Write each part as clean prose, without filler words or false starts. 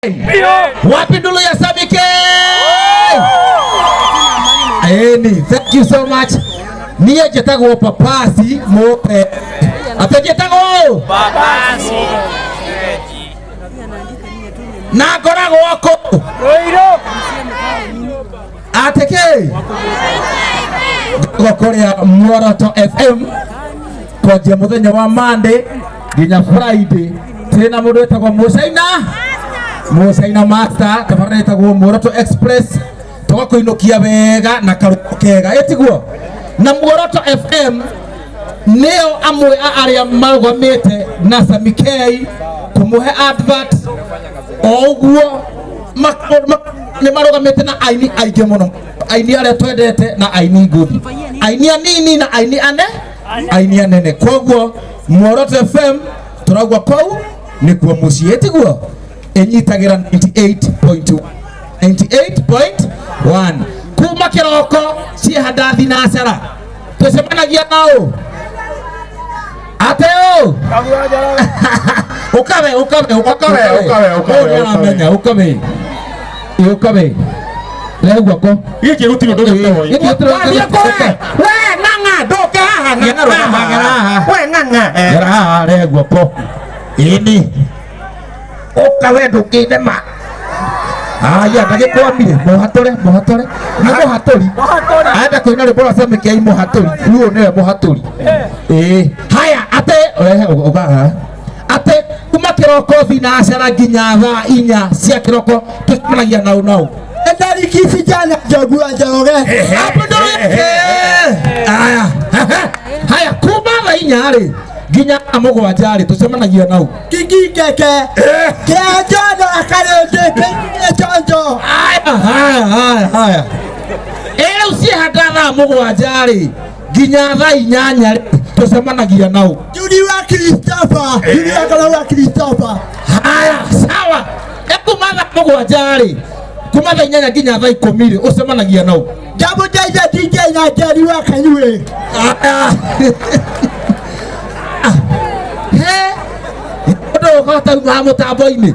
Wapi ndulu ya Sammy K? Eni, thank you so much. Niĩ njĩtagwo Papasi Mũpe. Atĩ njĩtagwo Papasi. Na ngoragwo kũ? Atĩ kĩ? Ngoragwo kũrĩa Muoroto FM kwanjia mũthenya wa Monday nginya Friday. Twĩ na mũndũ wĩtagwo Mũcaina Mũcaina Master, tabarĩra ĩtagwo Muoroto Express, tũgakũinũkia wega na karũgano kega, ĩtiguo? Na Muoroto FM nĩo amwe a arĩa marũgamĩte na Sammy K kũmũhe advert o ũguo nĩ marũgamĩte na aini aingĩ mũno, aini arĩa twendete na aini ngũthi, aini anini na aini ane aini anene. Koguo Muoroto FM tũraugua kũu nĩkuo mũciĩ, tiguo? Ĩnyitagĩra 98.1 98.1 kuma kĩroko ciĩhanda thinacara tũcemanagia nao ateo ukawe ukawe. Ukawe, ukawe, ukawe. Ũyũ nĩaramenya ukawe ukawe rehe guoko. Gĩkĩ gũtirĩ ũndũ ũtoĩ. Gĩkĩ gũtirĩ ũndũ Wathiĩ kũwe. We ng'ang'a ndũke haha. Gera haha, gera haha. We ng'ang'a. Gera haha rehe guoko ĩni ũka we ndũkĩine ma aya ndagĩkwamire mũhatũre mũhatũre nĩ mũhatũri arenda kũina rwĩmbo rwa Sammy K mũhatũri rĩu ũyũ nĩwe mũhatũri. Ĩĩ haya atĩ rehe ũka haha atĩ kuma kĩroko thinacara nginya thaa 4 cia kĩroko tũcemanagia nau nau. Ndariki vijana Njogu wa Njoroge. Hapo ndo yake. Aya. Haya kuma thaa 4 rĩ nginya thaa 7 rĩ tũcemanagia nau. Kingi Ngeke. Kĩanjono akarĩndĩ kĩngi chonjo. Haya haya haya haya. Ĩ rĩu ciehanda thaa 7 rĩ nginya thaa 8 rĩ tũcemanagia nau. Juni wa Christopher. Juni wa Karo wa Christopher. Haya sawa. Ĩ kuma thaa 7 rĩ kuma thaa 8 nginya thaa 10 rĩ ũcemanagia nau. Jambo Jaija DJ na Jerry wa Kanyue. Aya. He ũndũ ũkahota uma mũtambo-inĩ.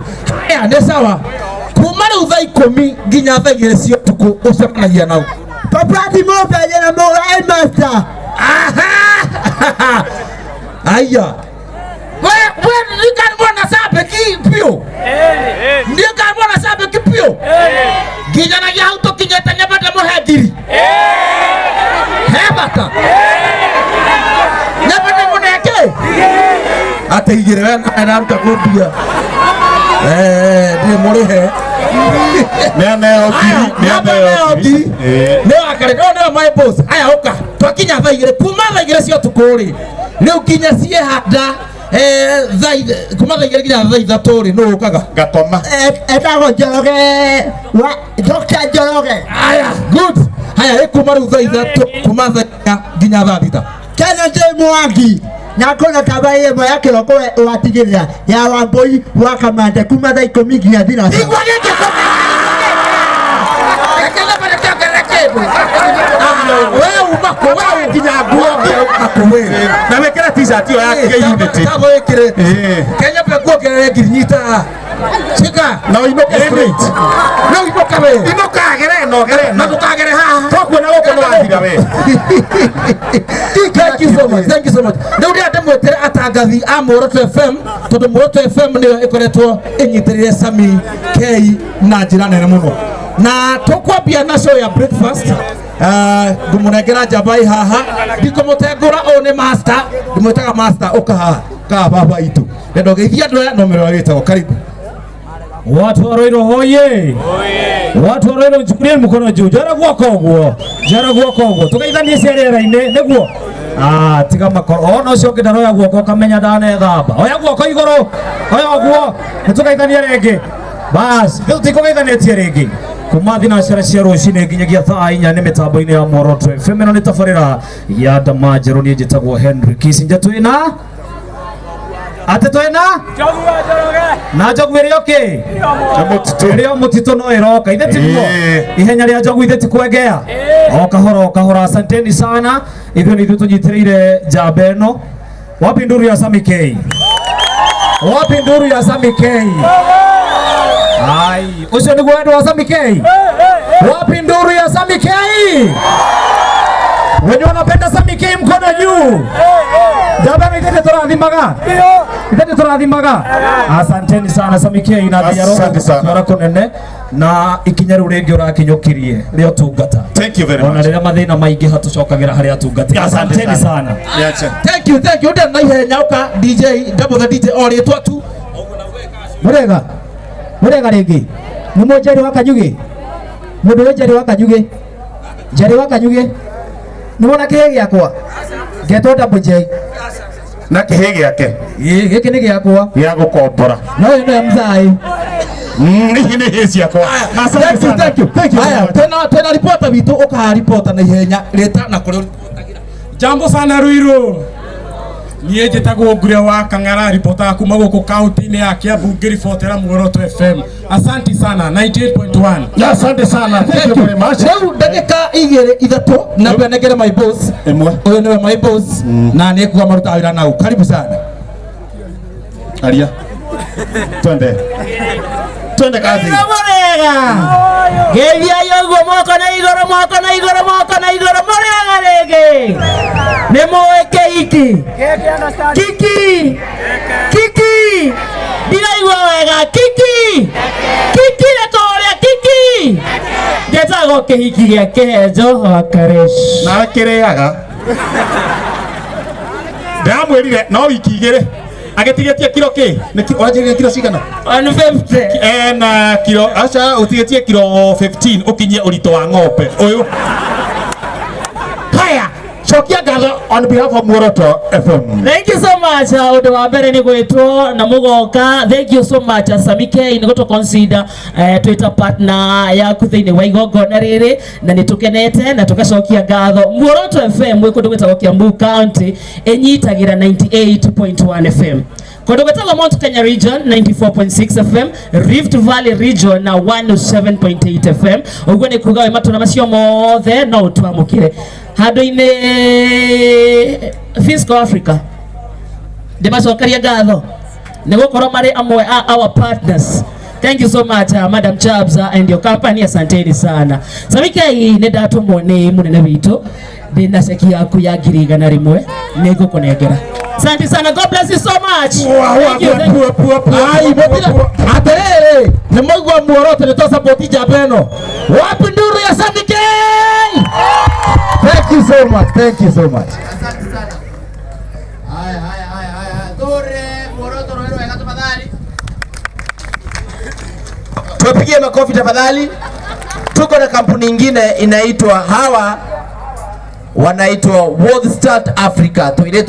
Haya nĩ sawa. Kuma rĩu thaa 10 nginya thaa 2 cia ũtukũ ũcemanagia nau. Papati Mobile na Morai Master. Aha! Aya. We ndikanimwona sabeki biũ. Ndikanimwona sabeki biũ. Nginyanagia hau tũkinyĩte nyambe ndĩmũhe ngiri. He bata. Nyambe ndĩmũne kĩ? Atĩ igĩrĩ we nawe naruta kũmbia. Eh, ndirĩ mũrĩhe. Nĩ aneo ngiri, nĩ Aya, aneo ngiri. nĩ wakare no nĩwe my boss. Aya ũka twakinya thaa 2 kuma thaa 2 cia ũtukũ rĩ rĩu nginya ciehanda kuma thaa 2 nginya thaa 3 rĩ nũ ũkaga? Ngakoma. Etagwo Njoroge wa Dr. Njoroge. Aya good. Haya ĩ kuma rĩu thaa 3 kuma thaa 4 nginya thaa 6. Kennedy Mwangi na kũna kaba ĩmwe ya kĩroko watigĩrĩra ya Wambũi wa Kamande kuma thaa 10 nginya thinacara. Igua gĩkĩ we uma kũ we nginya nguo uma kũ we. Na wĩkĩre t-shirt ĩyo ya Unity. Tago ĩkĩrĩte. Ĩĩ. Kenya pe kuongerere ngiri nyita shika. Na ũinũke straight. No inũka we. Inũka gere ĩno gere Na ĩno. ndũkagere haha. Twakuona gũkũ nĩ wathira we. Thank you so much, thank you so much. Rĩu ndĩrenda ndĩmwĩtĩre atangathi a Muoroto FM tondũ Muoroto FM nĩyo ĩkoretwo ĩnyitĩrĩire Sammy K na njĩra nene mũno. Na tũkwambia na show ya breakfast. Ngũmũnengera njamba ĩ haha ndikũmũtengũra ũyũ nĩ master ndĩmwĩtaga master ũka haha kaa baba itũ ndenda ũgeithia andũ aya no mĩrora wĩtagwo karibu. Watu wa Roiro hoye! Watu wa Roiro nchukulieni mkono juu. Jara guoko ũguo. Jara guoko ũguo. Tugeithanie cia rĩera-inĩ nĩguo. Ah, tiga makoro. Ona ũcio ũngĩ ndaroya guoko ũkamenya ndanethamba. Oya guoko igũrũ. Oya ũguo. Nĩtũgeithanie rĩngĩ. Bas, rĩu tũtikũgeithanĩtie rĩngĩ. Kuma thinacara cia rũcinĩ nginyagia thaa 4 nĩ mĩtambo-inĩ ya Muoroto FM. Ĩno nĩ tabarĩra ya Ndama Njerũ. Niĩ njĩtagwo Henry Kissinger. Twĩna atĩ twĩna na njogu ĩrĩa ũkĩ ĩrĩa mũtitũ no ĩroka ithe tiguo ihenya rĩa njogu ithe ti kwengea o kahora o kahora. Asanteni sana, ithuĩ nĩ ithuĩ tũnyitĩrĩire njamba ĩno. Wapi nduru ya Sammy K? Wapi nduru ya Sammy K? Ucio niguo wendo wa Sammy K. Wapi nduru ya Sammy K? Wenye wanapenda Sammy K mkono juu. Jabana itete turathimaga. Itete turathimaga. Asanteni sana Sammy K na Asante sana. Thiaro kunene na ikinya riu ringi urakinyukirie ria utungata. Thank you very Ona much. riria mathina maingi tucokagera hari atungati. Asanteni sana. Niache. Thank you, thank you. Ndena na ihenya uka DJ, double the DJ o rĩtwa tu. Murega murega rĩngĩ nĩ mũ Njeri wa Kanyugĩ mũndũ wĩ Njeri wa Kanyugĩ Njeri wa Kanyugĩ nĩ wona kĩhĩ gĩakwa ngetwo Double J Na kĩhĩ gĩake Ĩ, gĩkĩ nĩ gĩakwa gĩa gũkombora. no ĩno ya mzai Ici nĩ hĩ ciakwa. Asante Thank you, sana. thank you. Thank you very Haya, much. tena ripota witũ ũkaha ripota na ihenya rĩta na kũrĩa Jambo sana Ruiru. Niĩ njĩtagwo Ngure wa Kang'ara, ripota kuma gũkũ kaunti-inĩ ya Kiambu ngĩribotera Muoroto FM. Asanti sana 98.1. Asante sana. Thank you very much. Rĩu ndagĩka igĩrĩ ithatũ na nengere my boss. Ĩmwe. Ũyũ nĩwe my boss na nĩ kuga marutaga wĩra nau. Karibu sana. Aria. Twende. Twende kazi. Murega geithia ũguo moko na igũrũ moko na igũrũ moko na igũrũ mũrega rĩngĩ nĩ mũĩ kĩhiki kiki kiki ndiraigua wega kiki kiki nĩ kũrĩa kiki ngetagwo kĩhiki gĩa kĩhenjo wa Karesh. Na kĩrĩaga. Ndĩramwĩrire no wiki igĩrĩ agĩtigĩtie kiro kĩ? Nĩ wanjĩrire kiro cigana? 150. Ena kiro aca ũtigĩtie kiro 15 ũkinyie ũritũ wa ng'ombe ũyũ. Haya, cokia ngatho on behalf of Muoroto FM. Thank you so much. Undu wa mbere ni gwitwo na mugoka. Thank you so much Sammy K ni gutu consider twita partner yaku thiini wa igongona riri na ni tukenete na tugacokia ngatho. Muoroto FM wi kundu gwitagwo Kiambu County inyitagira 98.1 FM. Kundu gwitagwo Mount Kenya Region 94.6 FM, Rift Valley Region na 107.8 FM. Uguo ni kuga wi matũra macio mothe no utwamũkĩre handũ-inĩ Fiscal Africa ndimacokeria ngatho nĩ gũkorwo marĩ amwe a our partners. Thank you so much Madam Chabs and your company, asanteni sana. Sammy K nĩ ndatũmwo nĩ mũnene witũ ndĩna ceki yaku ya 100,000 nĩ ngũkũnengera. Asante sana. God bless you so much. Thank you, thank you. Ai, mũtira atĩrĩrĩ nĩ mwaigua muoroto nĩ twa support njamba ĩno. Wapi nduru ya Sammy K? Thank you so much. Thank you so much. Haya, haya, haya, haya. Thure Muoroto Ruiru wega tafadhali. Tuwapigie makofi tafadhali. Tuko na kampuni ingine inaitwa hawa wanaitwa World Start Africa. Tuiletu